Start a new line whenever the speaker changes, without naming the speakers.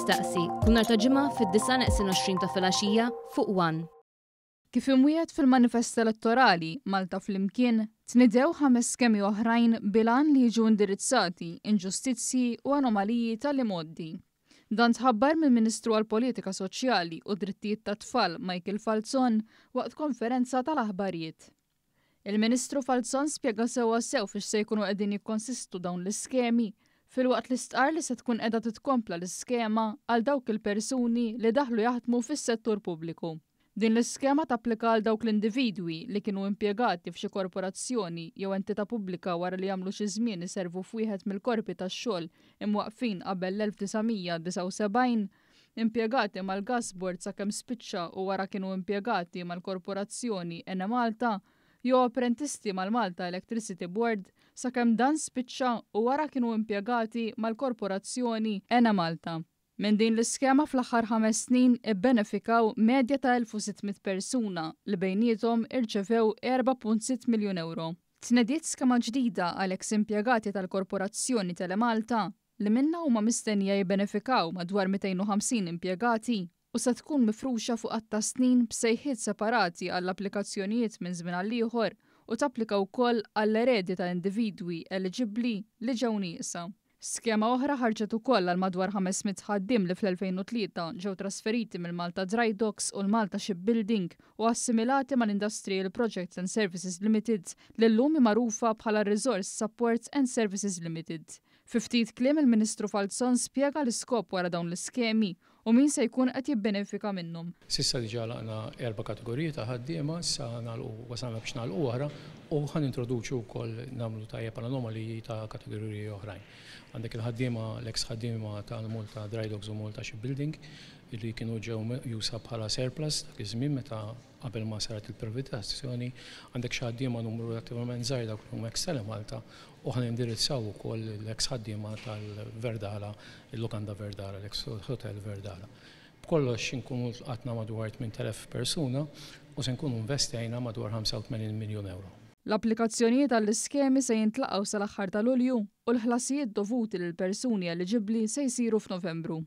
Tistaqsi, kull nhar ta' Ġimgħa fid-disgħa neqsin 20 ta' filgħaxija fuq One.
Kif imwiegħed fil-manifest elettorali, Malta Flimkien, tnidew ħames skemi oħrajn bil-għan li jiġu indirizzati inġustizzji u anomaliji tal-imgħoddi. Dan tħabbar mill-Ministru għall-Politika Soċjali u d-Drittijiet tat-Tfal Michael Falzon waqt konferenza tal-aħbarijiet. Il-Ministru Falzon spjega sewwa sew fiex se jkunu qegħdin jikkonsistu dawn l-iskemi filwaqt li stqarr li se tkun qiegħda titkompla l-iskema għal dawk il-persuni li daħlu jaħdmu fis-settur pubbliku. Din l-iskema tapplika għal dawk l-individwi li kienu impjegati f'xi korporazzjoni jew entità pubblika wara li għamlu xi żmien iservu f'wieħed mill-korpi tax-xogħol imwaqqfin qabel l-1979, impjegati mal-Gas Board sakemm spiċċa u wara kienu impjegati mal-Korporazzjoni Enemalta jew apprentisti mal-Malta Electricity Board sakemm dan spiċċa u wara kienu impjegati mal-Korporazzjoni Enemalta. Minn din l-iskema fl-aħħar ħames snin ibbenefikaw medja ta' 1,600 persuna li bejniethom irċevew 4.6 miljun ewro. Tnediet skema ġdida għal eks impjegati tal-Korporazzjoni Telemalta li minnha huma mistennija jibbenefikaw madwar 250 impjegati u se tkun mifruxa fuq għadd ta' snin b'sejħiet separati għall-applikazzjonijiet minn żmien għal ieħor u tapplika wkoll għall-eredi ta' individwi eliġibbli li ġew nieqsa. Skema oħra ħarġet ukoll għal madwar 500 ħaddiem li fl-2003 ġew trasferiti mill-Malta Dry Docks u l-Malta Shipbuilding u assimilati mal-Industrial Projects and Services Limited li llum hi magħrufa bħala Resource Support and Services Limited. Fi ftit kliem il-Ministru Falzon spjega l-iskop wara dawn l-iskemi u min se jkun qed jibbenefika minnhom.
S'issa diġà għalaqna erba' kategoriji ta' ħaddiema, issa nagħlqu wasalna biex nagħlqu oħra u ħa nintroduċu wkoll nagħmlu tajjeb għal anomaliji ta' kategoriji oħrajn. Għandek il-ħaddiema, l-eks ħaddiema tal-Malta Dry Docks u Malta Shipbuilding li kienu ġew meqjusa bħala surplus dak iż-żmien meta qabel ma saret il-privatizzazzjoni, għandek xi ħaddiema numru relattivament żgħir dawk li huma ex Telemalta u ħa nindirizzaw ukoll l-eks ħaddiema tal-Verdala, il-Lukanda Verdala, l-eks Hotel Verdala. B'kollox inkunu lqatna madwar 8,000 persuna u se nkunu investejna madwar 85 miljun ewro.
L-applikazzjonijiet għall-iskemi se jintlaqgħu sal-aħħar ta' Lulju u l-ħlasijiet dovuti lil persuni eliġibbli se jsiru f'Novembru.